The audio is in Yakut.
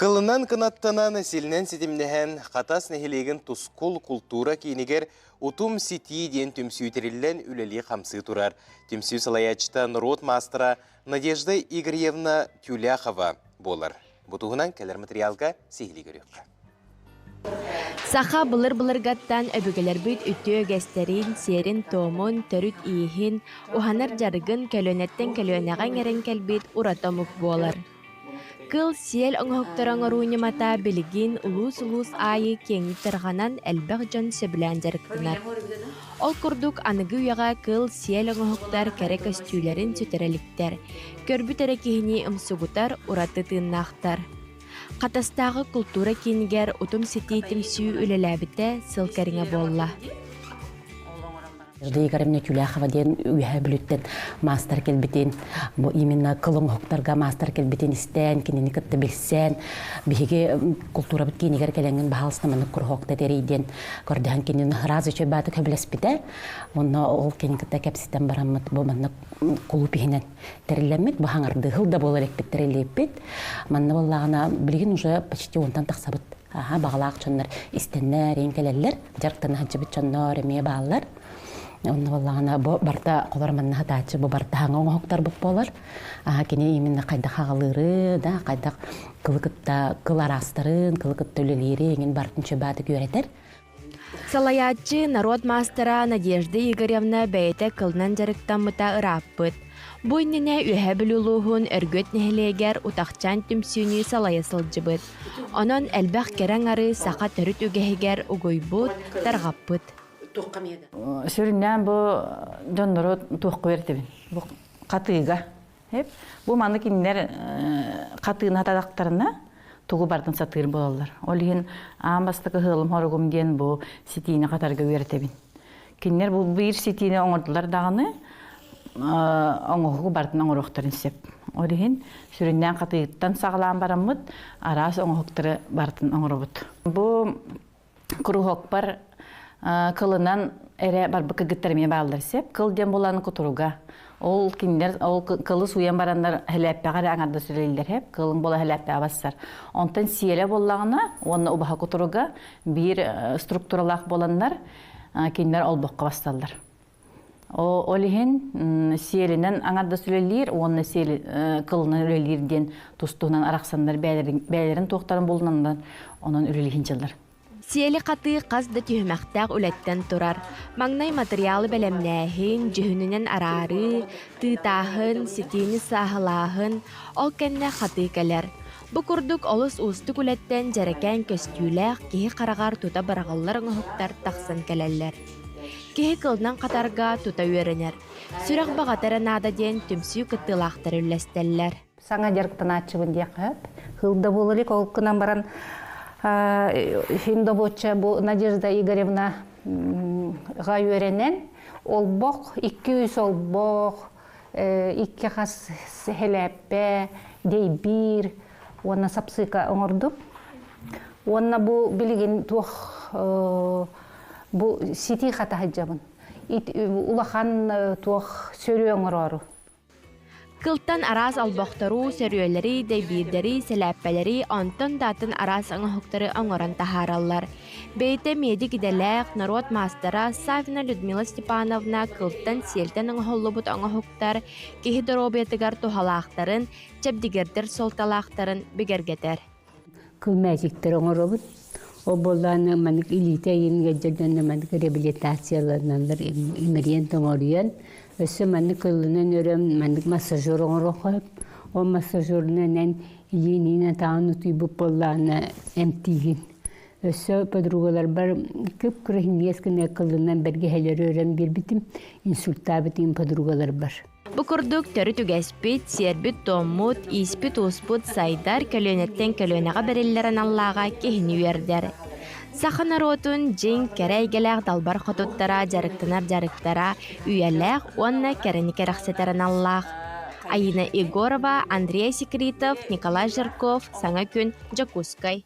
Кылынан кынаттанан, силинэн ситимнэһэн, Хатас нэһилиэгин Тускул култуура киинигэр Утум ситии диэн түмсүү тэриллэн үлэлии-хамсыы турар. Түмсүү салайааччыта норуот маастара Надежда Игоревна Тюляхова буолар. Бу туһунан кэлэр материалга сиһилии көрүөххэ. Саха былыр-былыргаттан өбүгэлэрбит үтүө үгэстэрин, сиэрин-туомун, төрүт ииһин, уһанар дьарыгын көлүөнэттэн көлүөнэҕэ иҥэрэн кэлбит ураты омук буолар. Кыл-сиэл оҥоһуктары оҥоруу ньымата билигин улуус-улуус аайы киэҥник тарҕанан элбэх дьон сөбүлээн дьарыктанар. Ол курдук аныгы үйэҕэ кыл-сиэл оҥоһуктар кэрэ көстүүлэрин сүтэрэ иликтэр, көрбүт эрэ киһини умсугутар ураты тыыннаахтар. Хатастааҕы култуура киинигэр Утум ситии түмсүү үлэлээбитэ сыл кэриҥэ буолла. Надежда Игоревна Тюляхова диэн Үөһээ Бүлүүттэн маастар кэлбитин, бу именно кыл оҥоһуктарга маастар кэлбитин истэн, кинини кытта билсэн, биһиги култуурабыт киинигэр кэлэҥҥин баһаалыста маннык куруһуокта тэрий диэн көрдөһөн кинини сразу үчүгэй баатык сөбүлэспитэ. Онно ол кини кытта кэпсэтэн бараммыт бу маннык кулууп иһинэн тэриллэммит, бу хаҥардыһыл да буолар эппит тэриллиэппит. Манна буоллаҕына билигин уже почти уонтан тахсабыт. Аха, баҕалаах дьоннор истэннэр, иин кэлэллэр, дьарыктана сылдьыбыт дьоннор эмиэ бааллар. Онно буоллаҕына бу барыта холор манна сытааччы бу барыта хаҥа оҥоһуктарбыт буолар. Аха, кини именно хайдах аҕалыыры, да, хайдах кылы кытта кыл араастарын, кылы кытта үлэлиири иҥин барытын чөбаатык үөрэтэр. Салайааччы, норуот маастара Надежда Игоревна бэйэтэ кылынан дьарыктаммыта ырааппыт. Бу иннинэ Үөһээ Бүлүү улууһун Өргүөт нэһилиэгэр Утахчаан түмсүүнү салайа сылдьыбыт. Онон элбэх кэрэ аҥары саха төрүт үгэһигэр угуйбут, тарҕаппыт. Сүрүннээн бу дьоннору туохха үөрдэбин? Бу хатыыга. Бу маны кинилэр хатыыны хатадахтарына тугу бардын сатыыр буолаллар. Ол иһин аан бастакы ыһыалым-хоругум диэн бу ситиини хатарга үөрэтэбин. Кинилэр бу биир ситиини оҥордулар даҕаны оҥоһугу барытын оҥоруохтарын сөп. Ол иһин сүрүннээн хатыыттан саҕалаан бараммыт араас оҥоһуктары барытын оҥоробут. Бу куруһуокпар кылынан эрэ барбыт кыргыттар эмиэ бааллар сөп. Кыл диэн буолан кутуруга. Ол кинилэр ол кылы сууйан бараннар хэлээппэҕэ эрэ аҥардас үлэлииллэр хэп. Кылын буола хэлээппэҕэ бассар. Онтон сиэлэ буоллаҕына уонна убаһа кутуруга биир структуралаах буоланнар кинилэр олбоххо басталлар. Ол иһин сиэлинэн аҥардас үлэлиир уонна сиэл кылынан үлэлиир диэн тус-туһунан арахсаннар бэйэлэрин туохтарын булунаннар онон үлэлиһин дьыллар. Сиэли хатыы хас да түһүмэхтээх үлэттэн турар. Маҥнай матырыйаалы бэлэмнээһин, дьүһүнүнэн араарыы, тыытааһын, ситиини сааһылааһын, ол кэннэ хатыы кэлэр. Бу курдук олус уустук үлэттэн дьэрэкээн көстүүлээх киһи хараҕар тута быраҕыллар оҥоһуктар тахсан кэлэллэр. Киһи кылынан хатарга тута үөрэнэр. Сүрэх баҕата эрэ наада диэн түмсүү кыттыылаахтара үллэстэллэр. Саҥа дьарыктанааччыбын диэххэ сөп. Кыл да буола илик, ол гынан баран индобуочча бу Надежда Игоревна га үөрэнэн олбох, 200 олбох, икки хас сэлээппэ, дейбиир уонна сапсыыка оҥордум. Уонна бу билигин туох бу ситии хата сылдьабын. Улахан туох сөрүө оҥороору. Кылтан араас олбохтору, сөрүөлэри, дэйбиирдэри, сэлээппэлэри, онтон да атын араас оҥоһуктары оҥорон таһаараллар. Бэйэтэ медик идэлээх, норуот маастара Саввина Людмила Степановна кылтан-сиэлтэн оҥоһуллубут оҥоһуктар киһи доруобуйатыгар туһалаахтарын, чэбдигирдэр суолталаахтарын бигэргэтэр. Кыл мээчиктэр оҥоробут. Ол буоллаҕына маннык илиитэ ыйын ыалдьар дьонно маннык реабилитацияланаллар имэрийэн тоҥоруйан өссө маннык кылынан өрөм маннык массажер оҥоруохха сөп. Ол массажерунан эн илиин атаҕын утуйбут буоллаҕына эмтиигин. Өссө подругаларбар кып-кыра иһиниэс гына кылынан бэргэһэлэри өрөн биэрбитим инсультаабытым подругаларбар. Бу курдук төрүт үгэспит, сиэрбит-туоммут, ииспит-ууспут сайдар, көлүөнэттэн көлүөнэҕэ бэриллэр аналлааҕа киһини үөрдэр. Саха норуотун дьиҥ кэрэ эйгэлээх далбар хотуттара дьарыктанар дьарыктара үйэлээх уонна кэрэни кэрэхсэтэр аналлаах. Айыына Егорова, Андрей Секритов, Николай Жарков, Саҥа күн, Дьокуускай.